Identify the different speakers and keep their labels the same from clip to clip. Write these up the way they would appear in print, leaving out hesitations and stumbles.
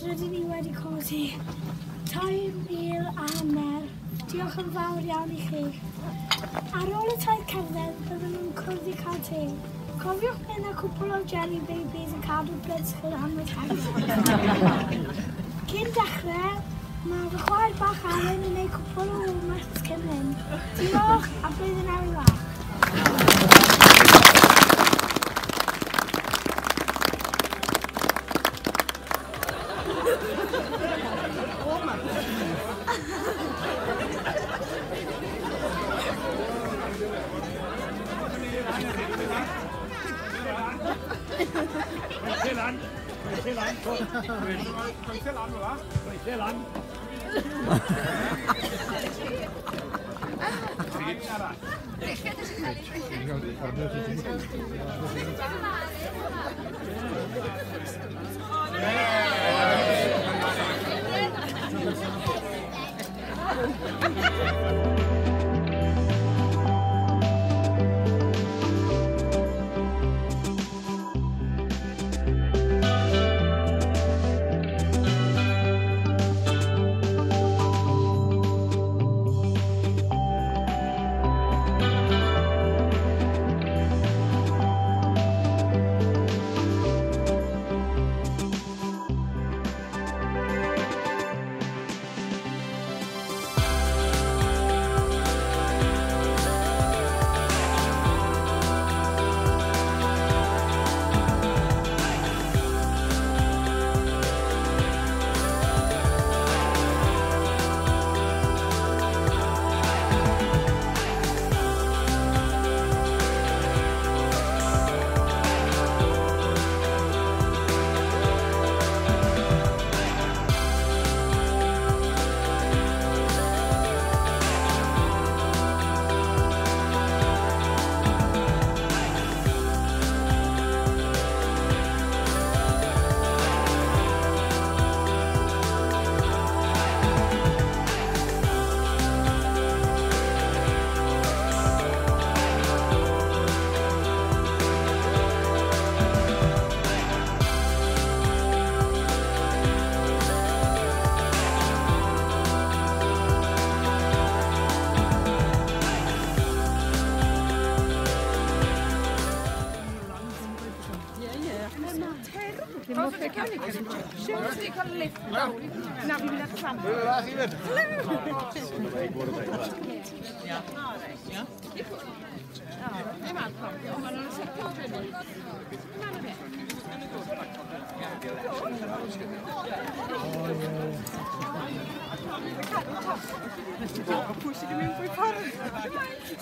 Speaker 1: Rydyn ni wedi codi 3,500. Diolch yn fawr iawn i chi. Ar ôl y taith cerdded, byddwn nhw'n cwrdd i cael te. Cofiwch mynd â cwpl o jelly babies yn cadw blitz chi'r am y taith. Cyn dechrau, mae fy chwaer bach Alun yn gwneud cwpl o warm-ups cyn hyn. Diolch a blwyddyn newydd dda.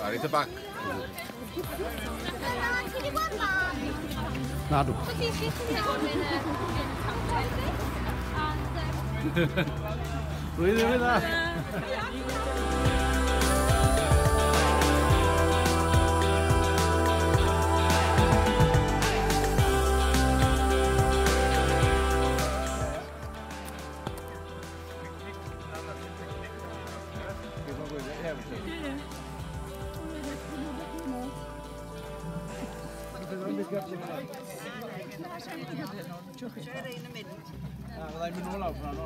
Speaker 2: Ar eitha bac. Nadw. Blwyddyn dda.
Speaker 3: Fyddai'n mynd nôl awr hwnna.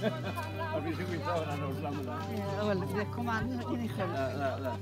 Speaker 3: A fi sy'n gweithio hwnna nôl lan hwnna.
Speaker 4: Wel, fydd coman yn uchel.
Speaker 3: Na, na, na.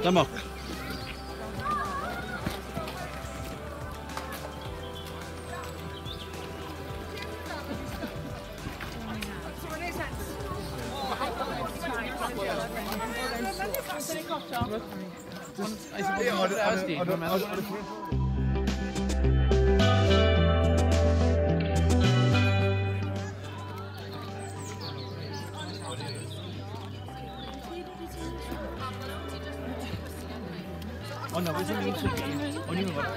Speaker 3: Dymoc. Ond na, beth yw'n mynd O'n i'n meddwl,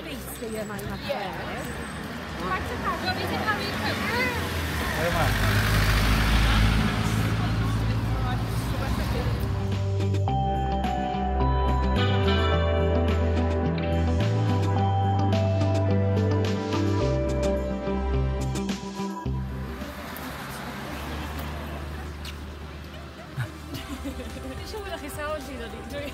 Speaker 5: Basically, mae'n Dwi'n siŵr bod chi sawl llun o'n i, dwi.